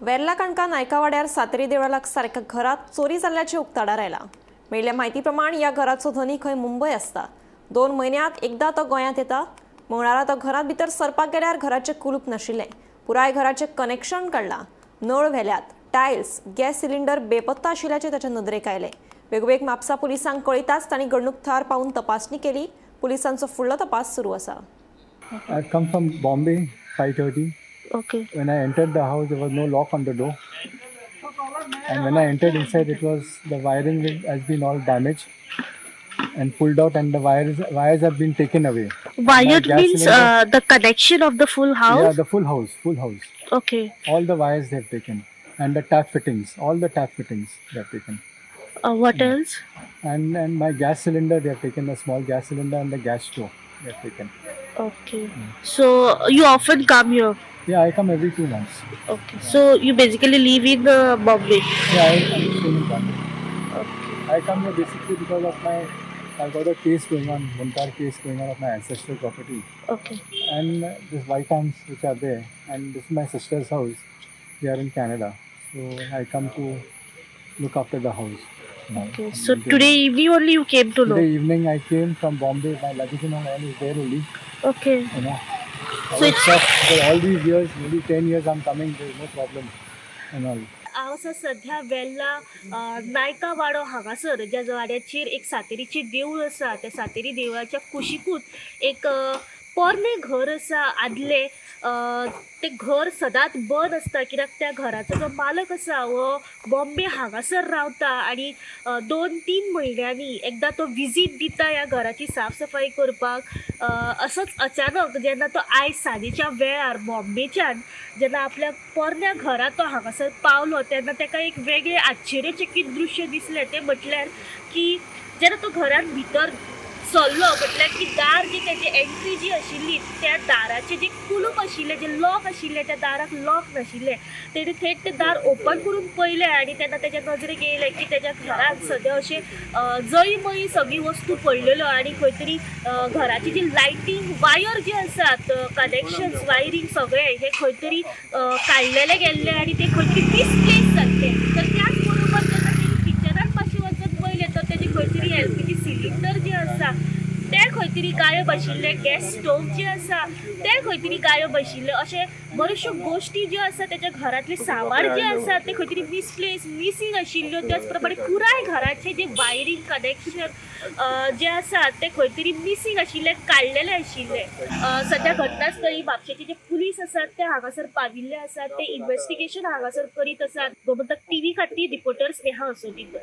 वेर्ला काणका नायकावाड्यार सातेरी देवळा लागसार एका घरात चोरी जाल्ल्याचें उक्ताडार आयलां. मेळिल्ल्या म्हायती प्रमाण ह्या घराचो धनी खंय मुंबय आसता. 2 म्हयन्यांत एकदां तो गोंयांत येता. मंगळारा तो घरांत भितर सरपाक गेल्यार घराचें कुलूप नाशिल्लें. पुराय घराचें कनेक्शन काडलां, नळ व्हेल्यात, टायल्स, गॅस सिलिंडर बेपत्ता आशिल्ल्याचें ताच्या नदरेक आयलें. वेगवेग म्हापसा पुलिसांक कळयताच तांणी घडणूक थळार पावून तपासणी केली. पुलिसांचो फुडलो तपास सुरू आसा. I've come from Bombay 5:30. Okay. When I entered the house, there was no lock on the door. And when I entered inside, it was the wiring has been all damaged and pulled out, and the wires have been taken away. Wired My gas means cylinder, the connection of the full house? Yeah, the full house, full house. Okay. All the wires they have taken, and the tap fittings, all the tap fittings they have taken. What else? And my gas cylinder, they have taken, a small gas cylinder and the gas stove they have taken. Okay. So you often come here? Yeah, I come every 2 months. Okay. So you basically live in Bombay? Yeah, I'm staying in Bombay. Okay. I come here basically because of my, I've got a case going on, Muntar case going on of my ancestral property. Okay. And this white arms which are there, and this is my sister's house. They are in Canada. So I come to look after the house. Okay. So today evening only you came to know? Today evening I came from Bombay. My luggage and all is there only. Okay. You know. So it's for all these years, maybe 10 years I'm coming, there is no problem and all. हांव आसा सध्या वेल्ला नायकावाडो हांगासर, ज्या वाड्याचेर एक सातेरीचें देवूळ आसा. त्या सातेरी देवळाच्या कुशिकूच एक पोरणें घर आसा आदलें. तें घर सदांच बंद आसता कित्याक त्या घराचो जो मालक आसा हो बॉम्बे हांगासर रावता आनी 2-3 म्हयन्यांनी एकदां तो विजीट दिता ह्या घराची साफ सफाई करपाक. असोच अचानक जेन्ना तो आयज सांजेच्या वेळार बॉम्बेच्यान जेन्ना आपल्या पोरण्या घरांत तो हांगासर पावलो तेन्ना ताका एक वेगळें आश्चर्यचकीत दृश्य दिसलें. तें म्हटल्यार की जेन्ना तो घरांत भितर सरलो म्हटल्यार की दार जी तेजी एंट्री जी आशिल्ली त्या दाराचें जें कुलूप आशिल्लें, जें लॉक आशिल्लें, त्या दाराक लॉक नाशिल्लें. तेणी थेट तें दार ओपन करून पळयलें आनी तेन्ना तेज्या नजरेक येयलें की तेज्या घरांत सद्या अशें जळी मळी सगळी वस्तू पडलेल्यो आनी खंय तरी घराची जी लायटींग वायर जी आसात, कनेक्शन्स वायरींग सगळें हें खंय तरी काडलेलें गेल्लें आनी तें खंय तरी मिसप्लेस जाल्लें. तर त्याच बरोबर जेन्ना तेणी किचनान पाशी वचून पळयलें तर तेजी खंय तरी एलपीजी सिलिंडर जे आसा तें खंय तरी गायब आशिल्लें, गॅस स्टोव जे आसा तें खंय तरी गायब आशिल्लें. अशें बऱ्योचश्यो गोश्टी ज्यो आसा तेच्या घरांतलें सामान जें आसा तें खंय तरी मिसप्लेस मिसींग आशिल्ल्यो. त्याच प्रमाणे पुराय घराचें जें वायरींग कनेक्शन जें आसा तें खंय तरी मिसींग आशिल्लें, काडलेलें आशिल्लें. सद्या घटनास्थळी म्हापशेचे जे पुलीस आसात ते हांगासर पाविल्ले आसात, ते इन्वेस्टिगेशन हांगासर करीत आसात. गोमंतक टीव्ही खातीर रिपोर्टर स्नेहा असोलीकर.